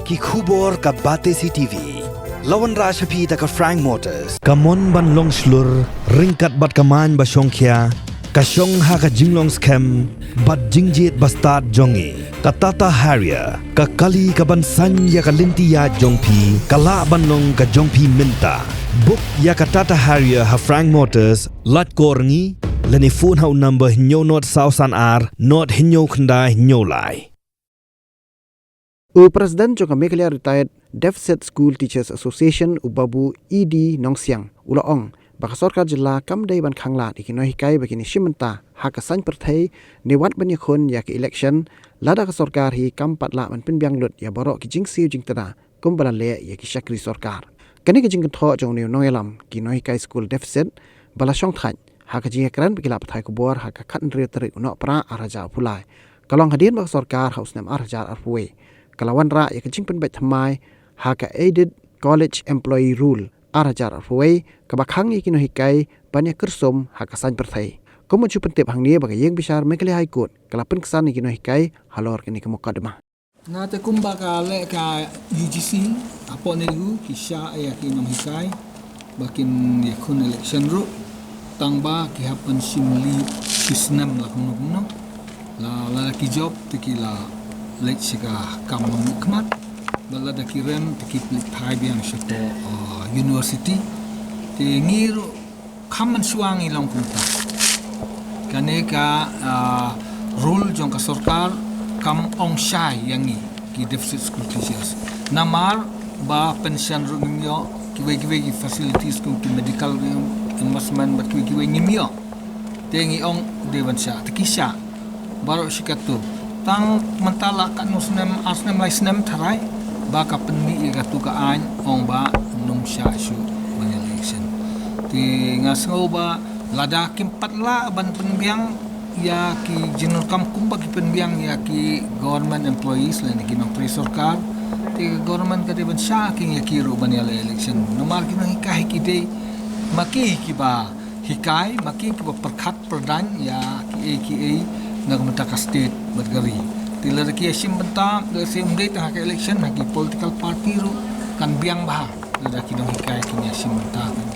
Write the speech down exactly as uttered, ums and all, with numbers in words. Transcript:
Ki khubor ka Batesi T V. La wanrah sha phi da ka Frank Motors. Ka mon ban long shlur, ryngkat bad ka main ba shongkhia, ka shong ha ka jinglong skhem bad jingjied ba stad jong ngi. Ka Tata Harrier, ka kali ka ban saiñ ïa ka lynti ïaid jong phi, ka lah ban long ka jong phi mynta. Book ïa ka Tata Harrier ha Frank Motors, lait kor ngi, lane phone ha u number hynñiew nod saw san ar, nod hynñiew khyndai hynñiew lai. U President jong ka Meghalaya Retired Deficit School Teachers Association, u Babu E D Nongsiang, u la ong ba ka sorkar jylla kam dei ban khanglad ïa ki nonghikai ba kin ïashim bynta ha ka saiñ pyrthei ne wat ban ïakhun ïa ka election, lada ka sorkar hi kam pat lah ban pynbiang lut ïa baroh ki jingsiew jingtda kumba la leh ïa ki shakri sorkar. Kane ka jingkynthoh jong une u nongïalam ki nonghikai skul deficit ba la shongthait ha ka jingïakren bad ki lad pathai khubor ha ka khathynriew tarik u Nohprah arhajar arphew lai, ka long hadien ba ka sorkar ha u snem arhajar arphew wei ka la wanrah ïa ka jingpynbeit thymmai ha ka Aided College Employee Rule arhajar arphew wei, kaba khang ïa ki nonghikai ban ïakyrsum ha ka saiñ pyrthei. Kum ban shu pyntip hangne ba ka ïing bishar Meghalaya High Court ka la pynksan ïa ki nonghikai halor kane ka mukotduma. Nga te kumba ka leh ka U G C, hapoh NEHU ki shah ïa ki nonghikai ba kin ïakhun election ruh, tang ba ki hap ban shim leave shi snem la kumno kumno. La, la ki jop te ki la leit sha ka kam nongmihkhmat, bad lada ki rem te ki plie phai biang sha ka, uh, university. Te ngi ruh kham mynshuwa ngi long kumta. Kane ka, ah, rule jong ka sorkar kam ong shai ïa ngi ki deficit school teachers. Namar ba pension ruh ngim ïoh, kiwei kiwei ki facilities kum ki medical reimbursement bad kiwei kiwei ngim ïoh. Te ngi ong dei ban shah, te ki shah. Baroh shi katto. Tang mynta la katno snem, ar snem, lai snem tharai ba ka pynmih ïa katto ka aiñ, ong ba nym shah shuh ban ïa election. Te nga sngew ba lada kim pat lah ban pynbiang ïa ki jingdonkam kumba ki pynbiang ïa ki government employees lane ki nongtrei sorkar, te government ka dei ban shah ïa ki ruh ban ïa election. Namar ki nonghikai ki dei, ma ki kiba hikai, ma ki kiba pyrkhat pyrdaiñ ïa kiei kiei na ka bynta ka state bad ka ri. Te lada ki ïashim bynta, lada ym dei tang ha ka election, ha ki political party ruh kan biang bha lada ki nonghikai kin ïashim bynta, kan